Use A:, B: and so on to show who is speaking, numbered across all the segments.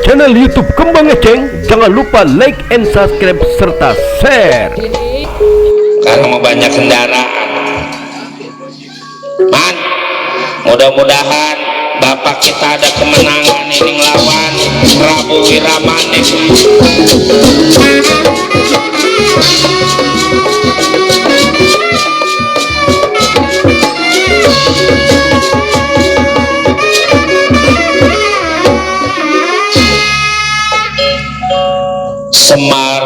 A: channel YouTube Kembang Eceng. Jangan lupa like and subscribe serta share.
B: Karena mau banyak kendaraan, man, mudah-mudahan Bapak kita ada kemenangan ini ngelawan Prabu Wiramanik. Semar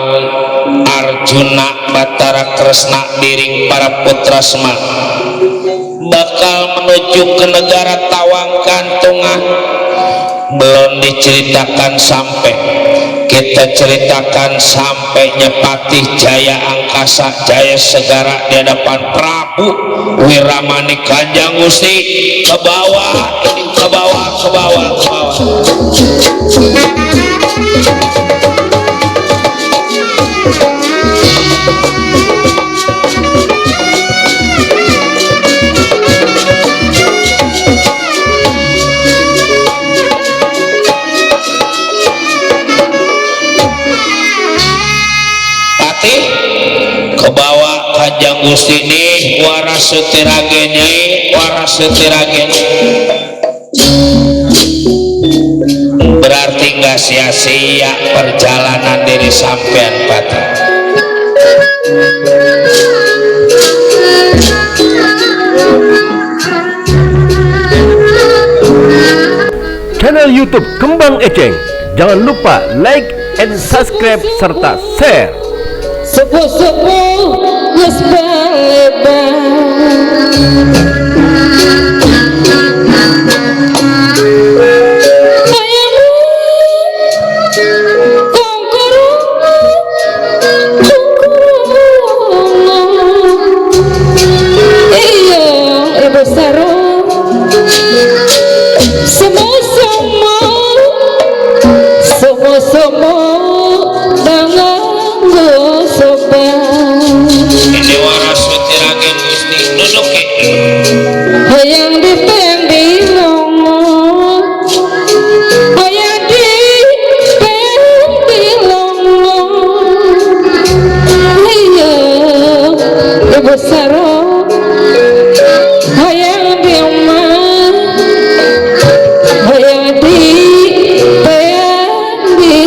B: Arjuna Batara Kresna Diring para putra Semar bakal menuju ke negara Tawang Kantungan. Belum diceritakan sampai, kita ceritakan sampai Nyepatih Jaya Angkasa Jaya Segara di hadapan Prabu Wiramanik Kanjeng Gusti. Ke bawah, ke bawah, ke bawah, ke bawah. Kebawa Kanjeng Gusti ini waras setiragenya, waras setiragenya, berarti nggak sia-sia perjalanan diri sampean Pati.
A: Channel YouTube Kembang Eceng. Jangan lupa like and subscribe serta share.
C: Sepuh-sepuh geus baleban ayamu kongkoro iya ibu saro semua dengan
B: Ini waras setiragen Gusti duduk
C: hayang dipendi longo, hayang dipendi longo, iya ibu saro hayang diomah, hayang dipendi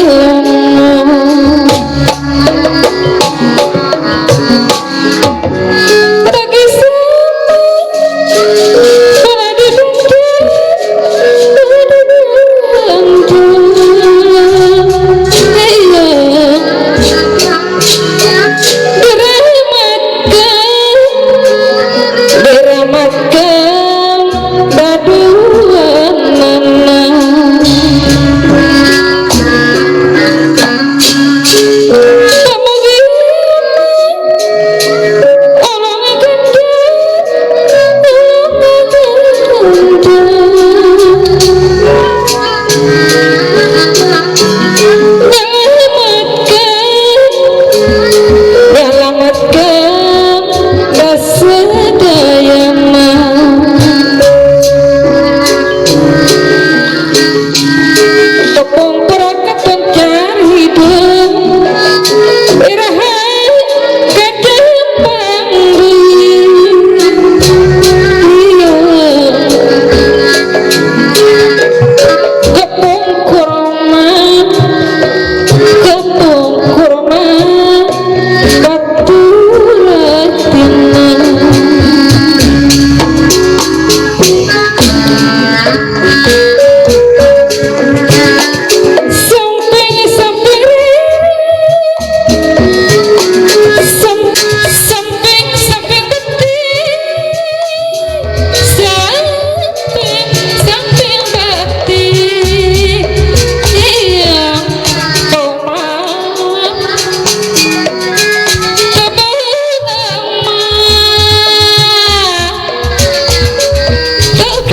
C: longo.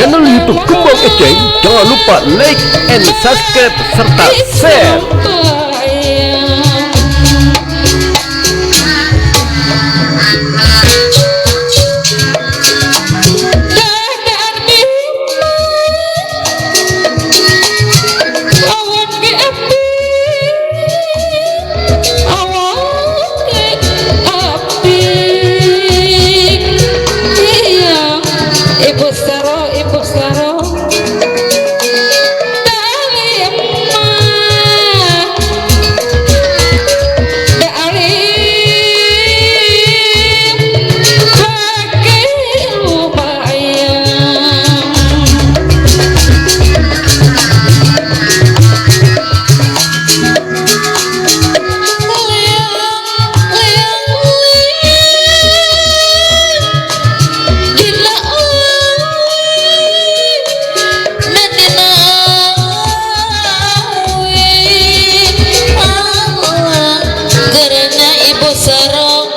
A: Channel YouTube Kembang Eceng. Jangan lupa like and subscribe serta share.
C: Awan karena ibu sarong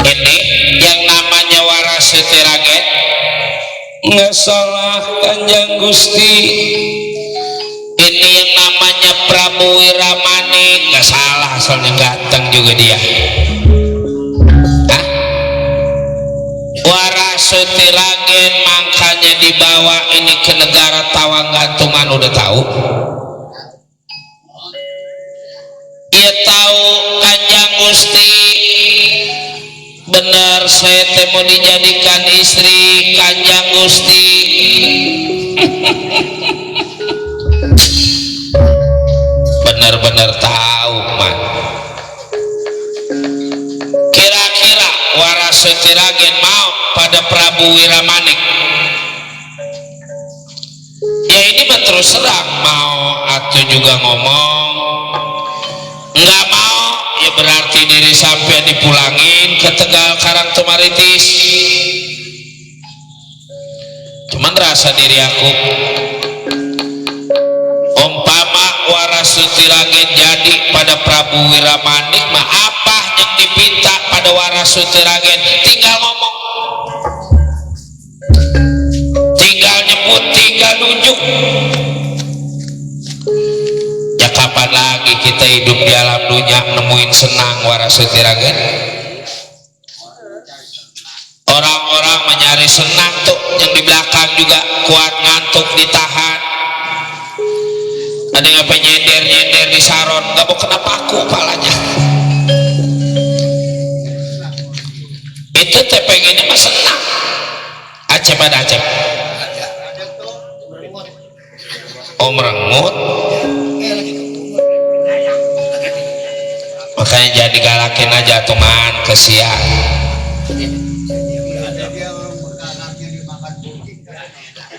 B: ini yang namanya waras Tiragen nggak salah Kanjeng Gusti. Ini yang namanya Prabu Wiramanik nggak salah, asalnya ganteng juga dia. Hah? Waras Tiragen makanya dibawa ini ke negara Tawang Gantungan, udah tahu? Ia tahu Kanjeng Gusti benar saya teh mau dijadikan istri Kanjeng Gusti. Benar-benar tahu man. Kira-kira waras Tiragen mau pada Prabu Wiramanik? Ya ini mah terus terang mau atau juga ngomong nggak mau, ya berarti diri sampai dipulangin ke Tegal Karang Tumaritis. Cuman rasa diri aku umpama waras Tiragen jadi pada Prabu Wiramanik mah apa yang dipinta pada waras Tiragen? Tinggal ngomong, tinggal nyebut, tinggal nunjuk. Ya kapan lagi kita hidup di alam dunia nemuin senang waras Tiragen? Orang-orang mencari senang tuh yang di belakang juga kuat ngantuk ditahan. Ada yang apa nyender di saron, gak mau kena paku palanya. Itu teh pengennya mah senang. Acep ada acep. Oh merengut. Makanya jadi galakin aja teman, kesian.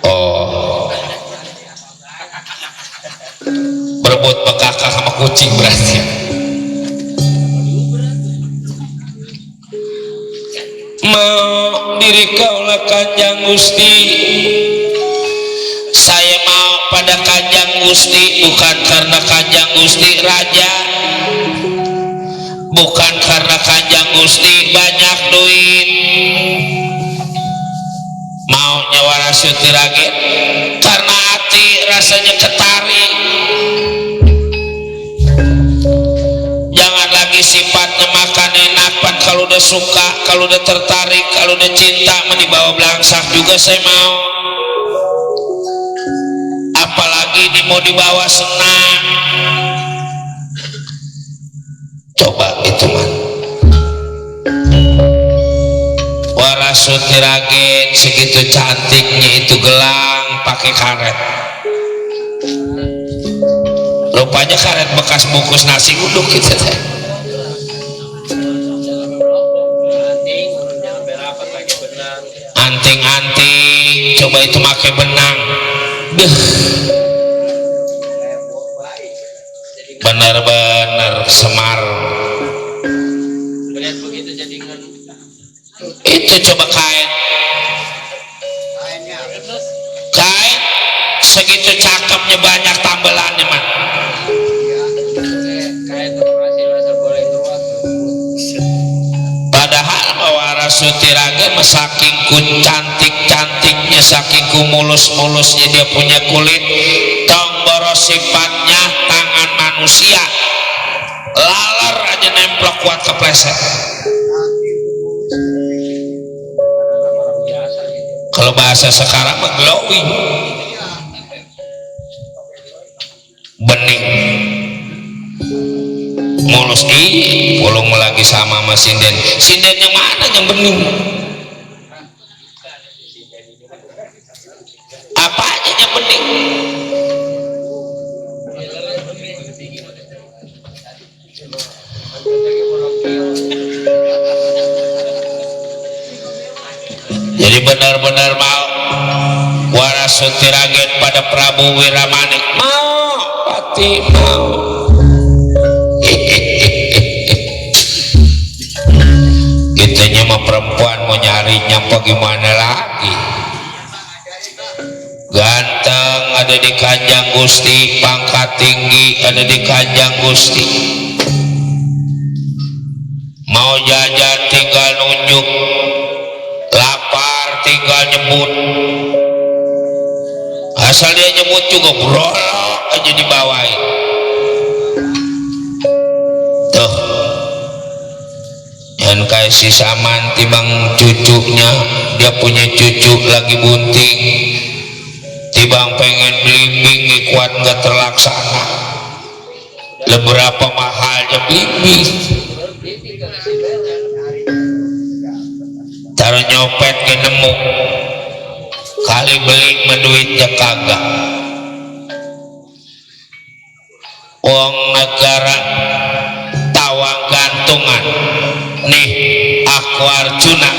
B: Oh, berebut bekakak sama kucing berarti. Mau diri kaulah Kanjeng Gusti, saya mau pada Kanjeng Gusti bukan karena Kanjeng Gusti raja, bukan karena Kanjeng Gusti banyak duit. Maunya waras Tiragen karena hati rasanya ketarik. Jangan lagi sifatnya makan enak pan, kalau udah suka, kalau udah tertarik, kalau udah cinta dibawa belangsak juga saya mau. Apalagi ini mau dibawa senang. Coba itu man, waras Tiragen segitu cantiknya itu gelang pakai karet. Rupanya karet bekas bungkus nasi uduk gitu teh. Anting-anting, coba itu pakai benang. Benar-benar semar. Itu coba kain segitu cakepnya, banyak tambelannya man. Padahal waras Tiragen saking cantik-cantiknya, saking mulus-mulusnya dia punya kulit, tong boros sifatnya tangan manusia, laler aja nemplok kuat kepleset. Kalau bahasa sekarang mah glowing, bening, mulus. Pulung lagi sama sinden. Sinden yang mana yang bening? Apa aja yang bening? Jadi benar-benar mau waras Tiragen pada Prabu Wiramanik mau pati mau. Kitanya mah perempuan mau nyarinya bagaimana lagi, ganteng ada di Kanjeng Gusti, pangkat tinggi ada di Kanjeng Gusti, mau jajan tinggal nunjuk, lapar tinggal nyebut, asal dia nyebut juga brolok aja dibawain. Tuh dan kayak si Saman tibang cucunya, dia punya cucu lagi bunting, tibang pengen belimbing kuat nggak terlaksana, leberapa mahalnya belimbing, taruh nyopet ke nemu, kali beli menduitnya kagak. Uang negara tawang gantungan nih, aku Arjuna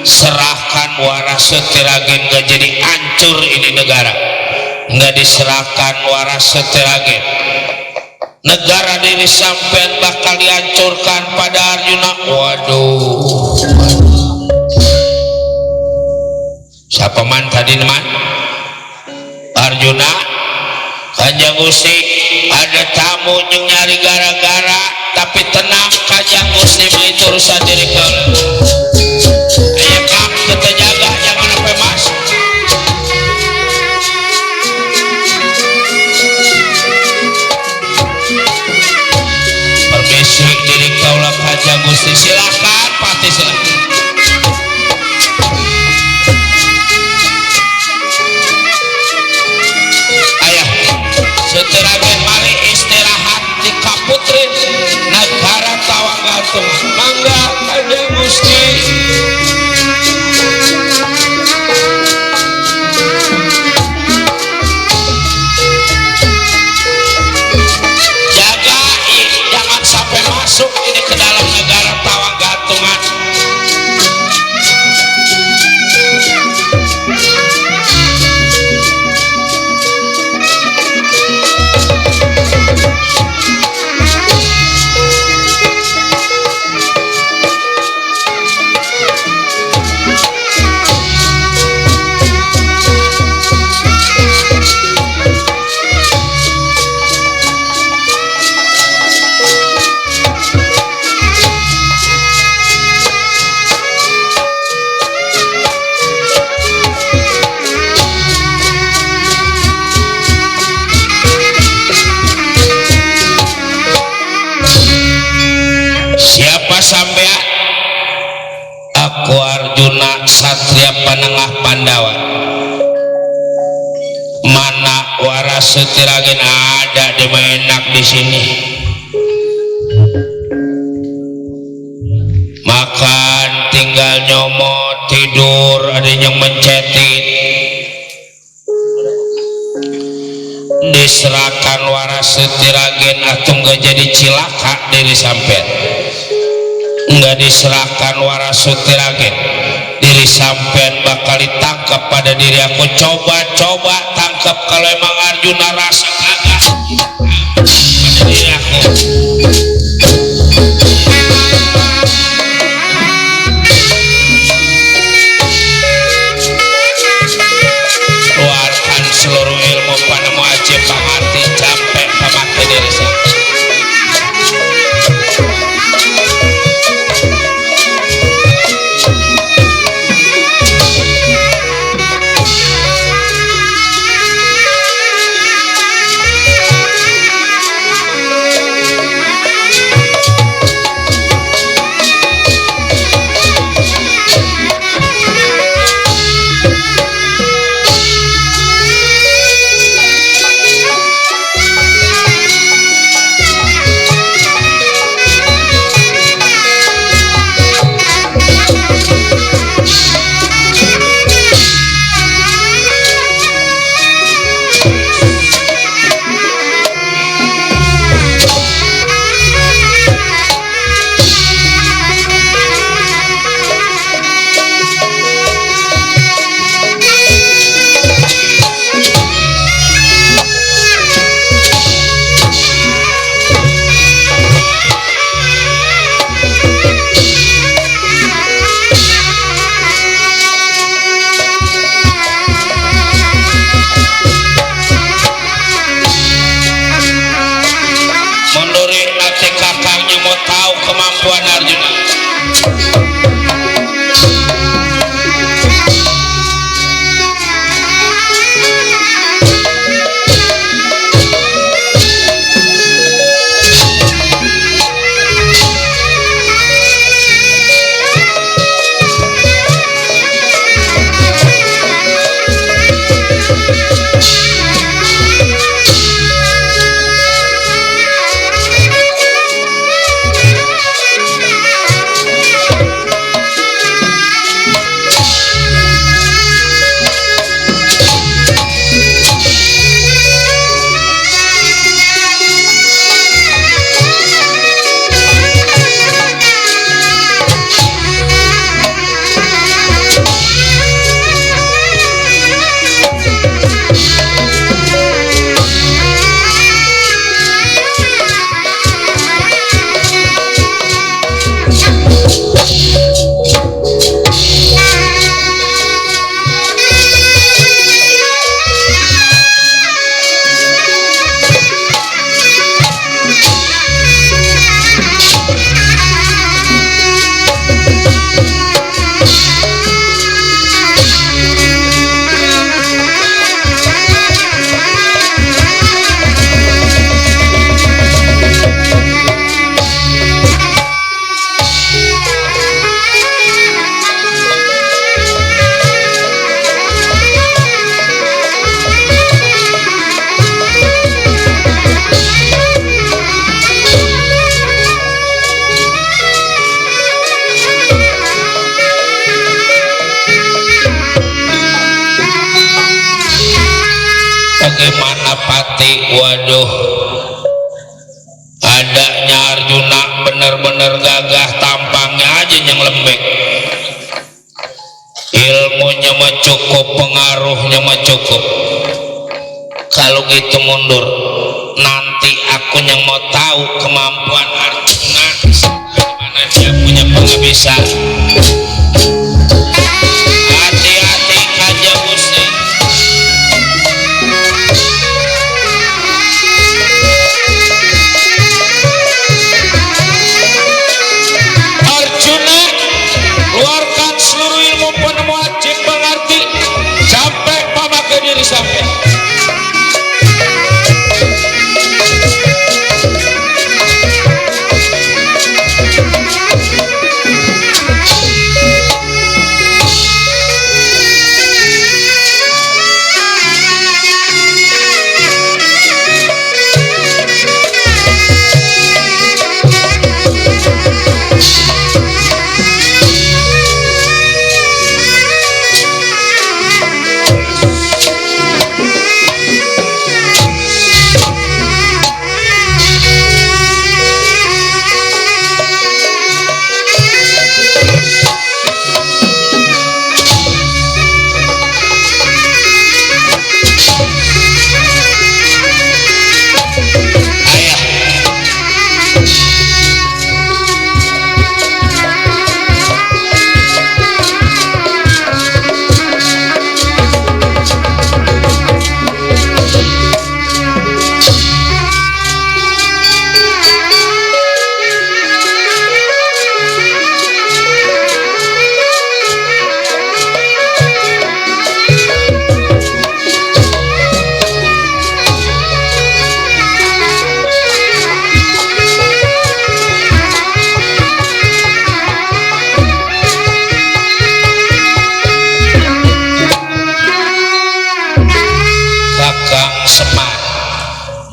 B: serahkan waras Setiragen, gak jadi hancur ini negara, nggak diserahkan waras Setiragen, negara diri sampean bakal dihancurkan pada Arjuna. Waduh, siapa man tadi man? Arjuna, Kanjeng Gusti ada tamu yang nyari gara-gara, tapi tenang Kanjeng Gusti itu urusan diri kau. Ayo kak kita jaga jangan sampai masuk. Permisi diri kau lah Kanjeng Gusti, silakan pati silakan. Setiragen mari istirahat di Kaputri negara Tawang Gantung. Mangga Kanjeng Gusti. Jagain jangan sampai masuk ini ke dalam negara Tawang Gantungan. Siapa sampean? Aku Arjuna, Satria Panengah Pandawa. Mana waras Setiragen ada di menak di sini. Makan tinggal nyomot, tidur ada yang mencetin. Diserahkan waras Setiragen atau nggak jadi cilaka diri sampean. Nggak diserahkan waras Setiragen, diri sampean bakal ditangkap pada diri aku. Coba tangkap kalau emang Arjuna rasa kagak pada diri aku. Keluarkan seluruh ilmu panemu aja pangarti capek pemakai diri saya. waduh adanya Arjuna bener-bener gagah, tampangnya aja yang lembek, ilmunya mah cukup, pengaruhnya mah cukup. Kalau gitu mundur, nanti aku yang mau tahu kemampuan Arjuna bagaimana dia punya pengabisa. Hati-hati Kanjeng Gusti. Arjuna keluarkan seluruh ilmu penemuan cip pengerti sampai pamakai diri sampai.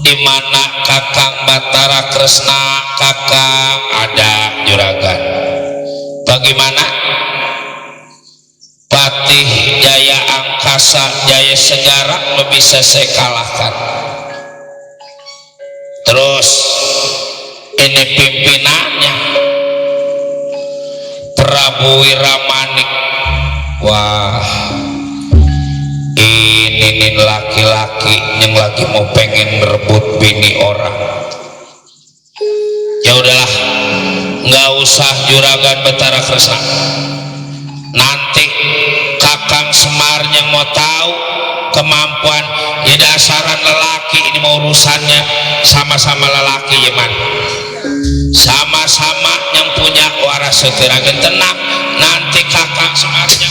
B: Dimana Kakang Batara Kresna, Kakang ada juragan. Bagaimana Patih Jaya Angkasa Jaya Segara lo bisa saya kalahkan. Terus ini pimpinannya Prabu Wiramanik. Wah, ini laki-laki yang lagi mau pengen merebut bini orang. Ya udahlah, nggak usah juragan Batara Kresna. Nanti Kakang Semar yang mau tahu kemampuan, ya dasaran lelaki ini mau urusannya sama-sama lelaki ya man. Sama-sama yang punya waras setiragen, tenang. Nanti Kakang Semarnya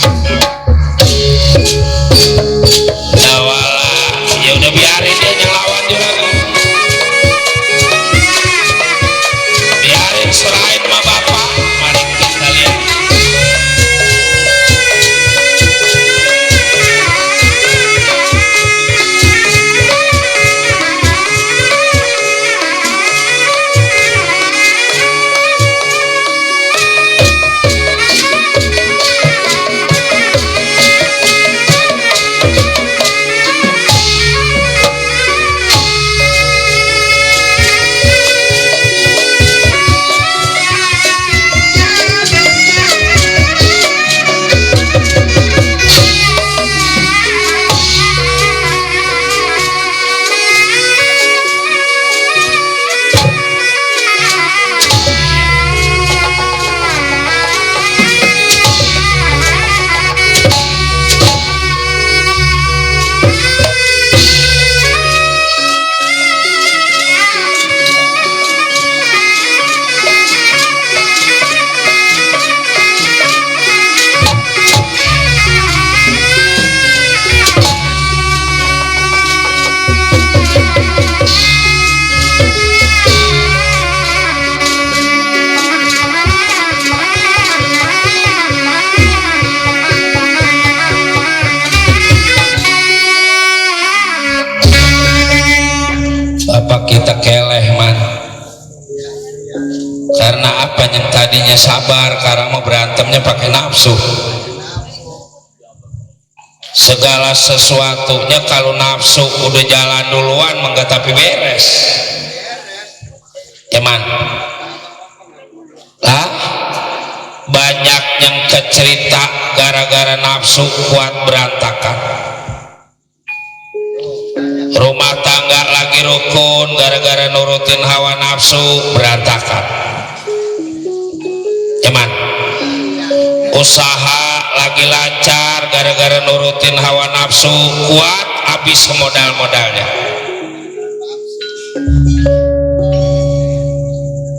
B: ya udah biarin dia yang lawan juragan, biarin serahin sama bapak. Mari kita lihat. Bapak kita keleh man, karena apa yang tadinya sabar sekarang mau berantemnya pakai nafsu. segala sesuatunya kalau nafsu udah jalan duluan mangga tapi beres eman lah banyak yang kecerita gara-gara nafsu kuat berantakan rumah tangga lagi rukun gara-gara nurutin hawa nafsu berantakan eman usaha lagi lancar gara-gara nurutin hawa nafsu kuat habis modal-modalnya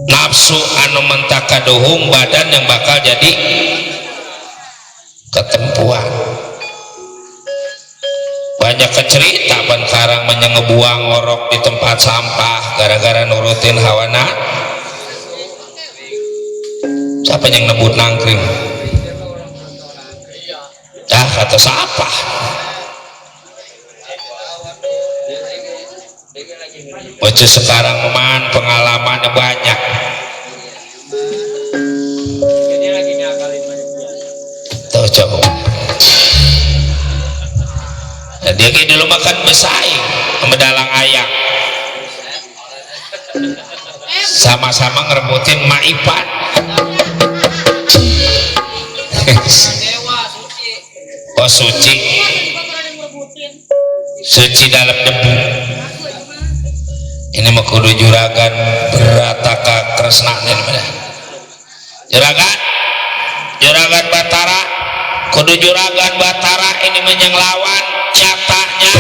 B: nafsu anu mentak kaduhung badan yang bakal jadi ketempuan banyak kecerita benkarang menyengebuang ngorok di tempat sampah gara-gara nurutin hawa nafsu siapa yang nebut nangkring kata siapa Wacu sekarang man pengalamannya banyak tuh coba nah, dia kayak dulu makan besaing sama dalang ayam sama-sama ngerebutin maipan oh suci dalam debu ini mah kudu juragan berataka kresna juragan Batara kudu juragan Batara ini menyang lawan nyatanya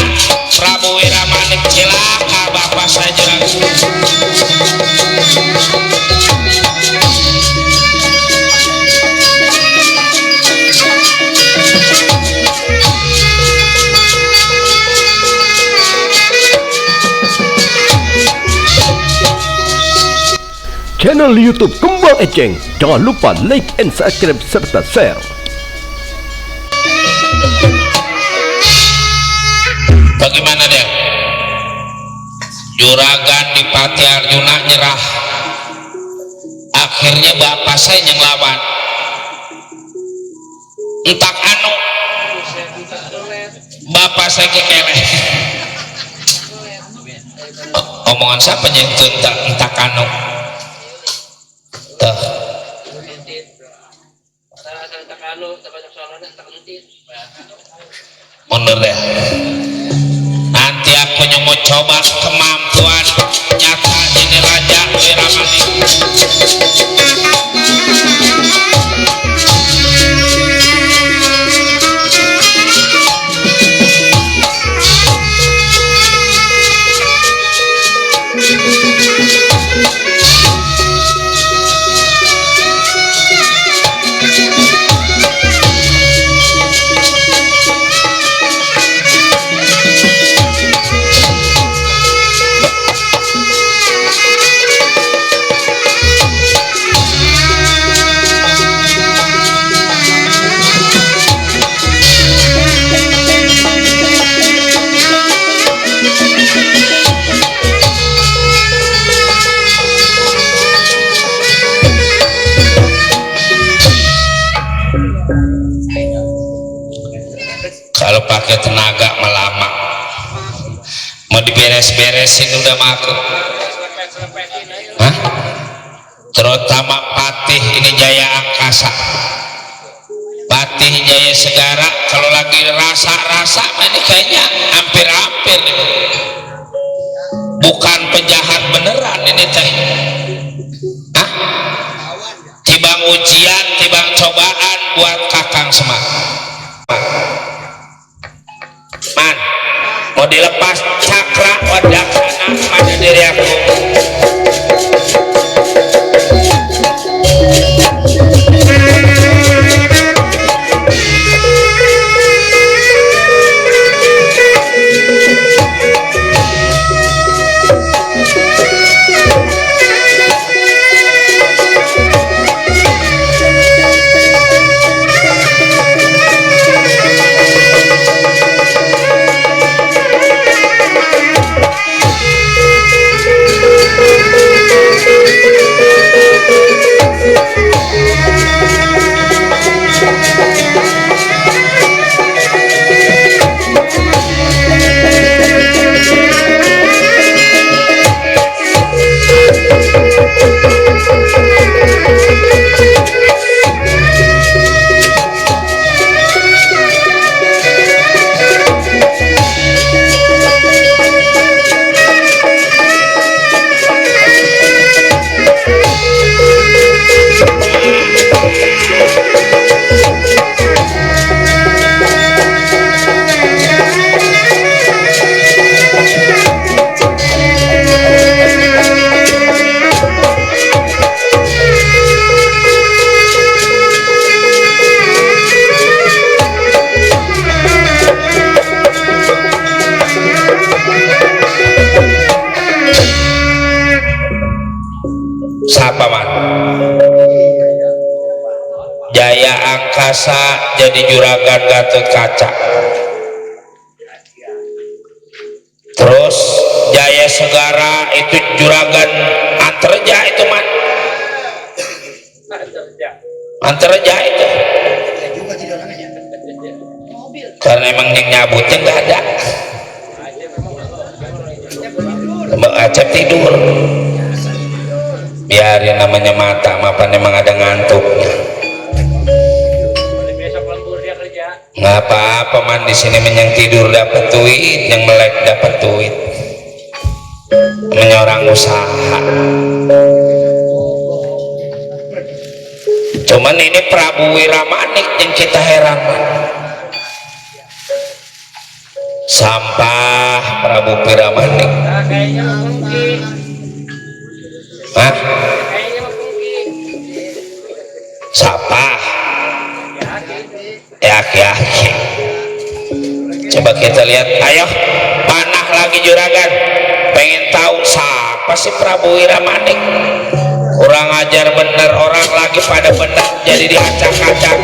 B: Prabu Wiramanik cilaka bapak saya juragan
A: channel YouTube Kembang Eceng. Jangan lupa like and subscribe serta share.
B: Bagaimana dia? Juragan di Pati Arjuna nyerah. Akhirnya bapak saya yang lawan. Entak anu bapak saya kekeleh. Omongan siapa yang entak anu? Mundur deh nanti aku yang mau coba kemampuan nyata ini Raja Wiramanik kalau pakai tenaga melama mau diberes-beresin udah maku terutama Patih ini Jaya Angkasa Patih Jaya Segara kalau lagi rasa-rasa ini kayaknya hampir-hampir gitu. Bukan penjahat beneran ini teh tibang ujian tibang cobaan buat kakang Semar man mau dilepas cakra wadah kanan pada diri aku Siapa man? Jaya Angkasa jadi juragan Gatot Kaca. Terus Jaya Segara itu juragan Antarja itu man. Antarja itu. Karena emang yang nyabutnya nggak ada. Mbak Acep tidur. Biarin namanya mata, mapan emang ada ngantuknya. Nggak apa-apa man, di sini yang tidur dapat duit, yang melek dapat duit. Menyorang usaha. Cuman ini Prabu Wiramanik yang kita heran man. Sampah Prabu Wiramanik. Hah? Sampah. Aki-aki. Coba kita lihat, ayo panah lagi juragan, pengen tahu siapa sih Prabu Wiramanik. Kurang ajar bener, orang lagi pada bener jadi diacak-acak.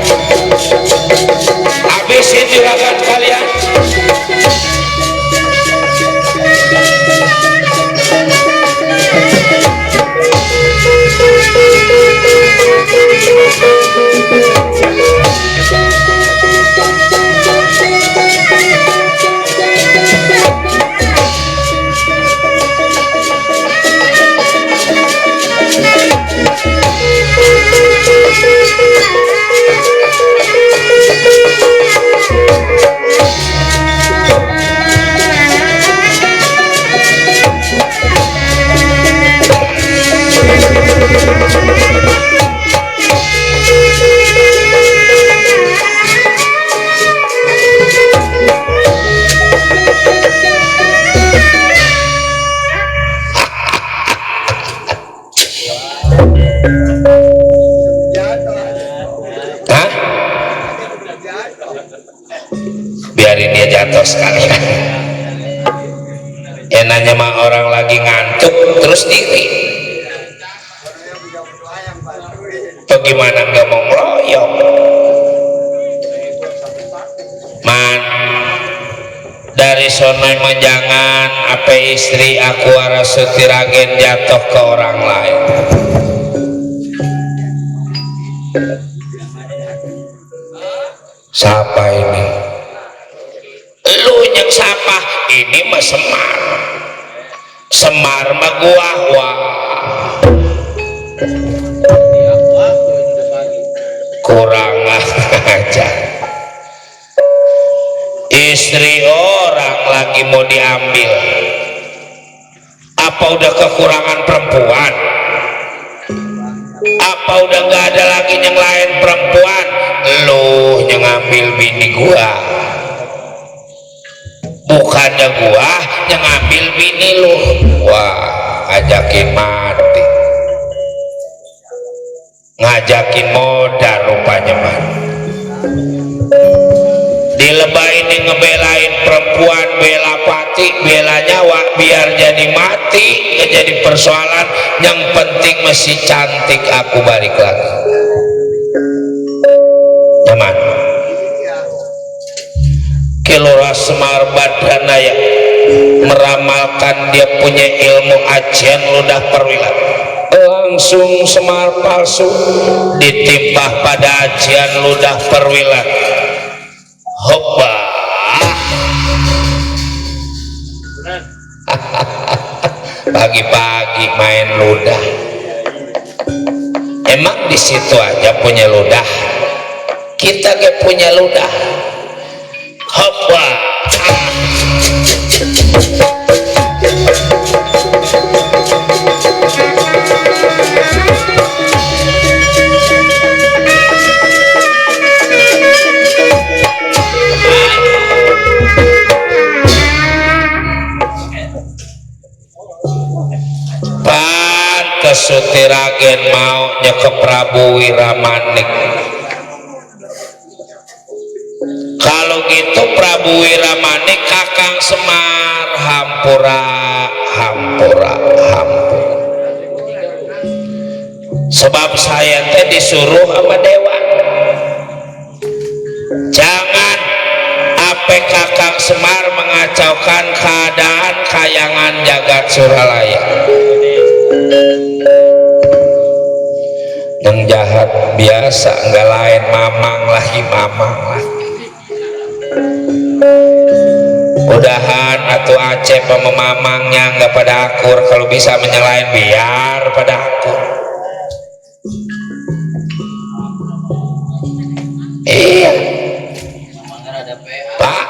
B: Habisin juragan kalian. Biarin dia jatuh sekalian. Enaknya mah orang lagi ngantuk terus diri. Bagaimana nggak mau ngeroyok? Man, dari sono mah jangan apa istri aku Warasutiragen jatuh ke orang lain. Siapa ini? Lu yang siapa? Ini mah Semar. Semar mah gua. Wah. Kurang aja. Istri orang lagi mau diambil. Apa udah kekurangan perempuan? Apa udah nggak ada lagi yang lain perempuan? Lu yang ngambil bini gua. Bukannya gua yang ngambil bini lu. Wah, ajakin mati, ngajakin modal rupanya man. Dilebay ini ngebelain perempuan, bela pati, bela nyawa, biar jadi mati, gak jadi persoalan. Yang penting masih cantik, aku balik lagi. Nyaman. Kilora Semar Badranaya meramalkan dia punya ilmu ajian ludah perwila. Langsung Semar palsu ditimpah pada ajian ludah perwila. Hoppa. Pagi-pagi main ludah. Emang di situ aja punya ludah? Kita gak punya ludah. Hoppa. Pantes Sutiragen maunya ke Prabu Wiramanik. Kalau gitu Prabu Wiramanik Kakang Semar hampura. sebab saya teh disuruh sama dewa. Jangan ape Kakang Semar mengacaukan keadaan kayangan jagat Suralaya. Yang jahat biasa enggak lain mamang lagi. Mudahan atuh Aceh pemamangnya enggak pada akur, kalau bisa menyelain biar pada akur. Iya Pak,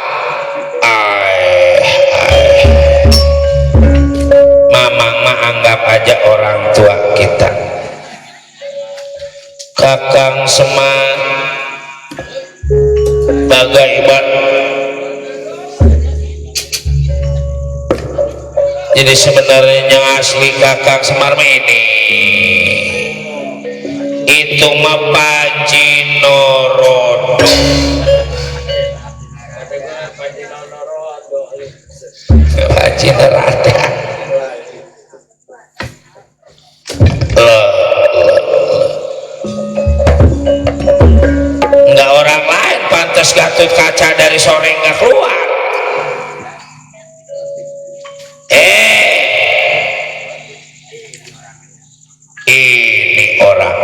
B: mamang mah anggap aja orang tua kita. Kakang Semar bagaimana? Jadi sebenarnya yang asli Kakang Semar ini itu mah Panji Norodo. Panji Norodo. Enggak orang lain pantas Gatot Kaca dari sore enggak keluar. Ini orang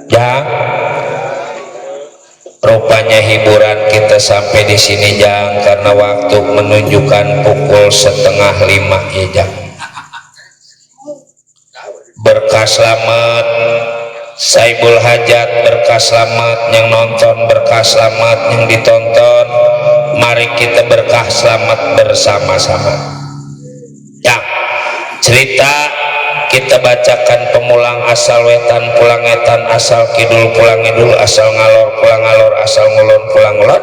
B: Jang, rupanya hiburan kita sampai di sini Jang, karena waktu menunjukkan pukul 4:30 ya Jang. Berkah selamat Saibul Hajat, berkah selamat yang nonton, berkah selamat yang ditonton. Mari kita berkah selamat bersama-sama Jang. Cerita kita bacakan pemulang asal wetan pulang etan, asal kidul pulang idul, asal ngalor pulang ngalor, asal ngulon pulang ngulon.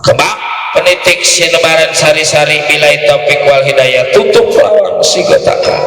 B: Kebak penitik sinebaran sari-sari bilai topik wal hidayah tutup lawang sigotaka.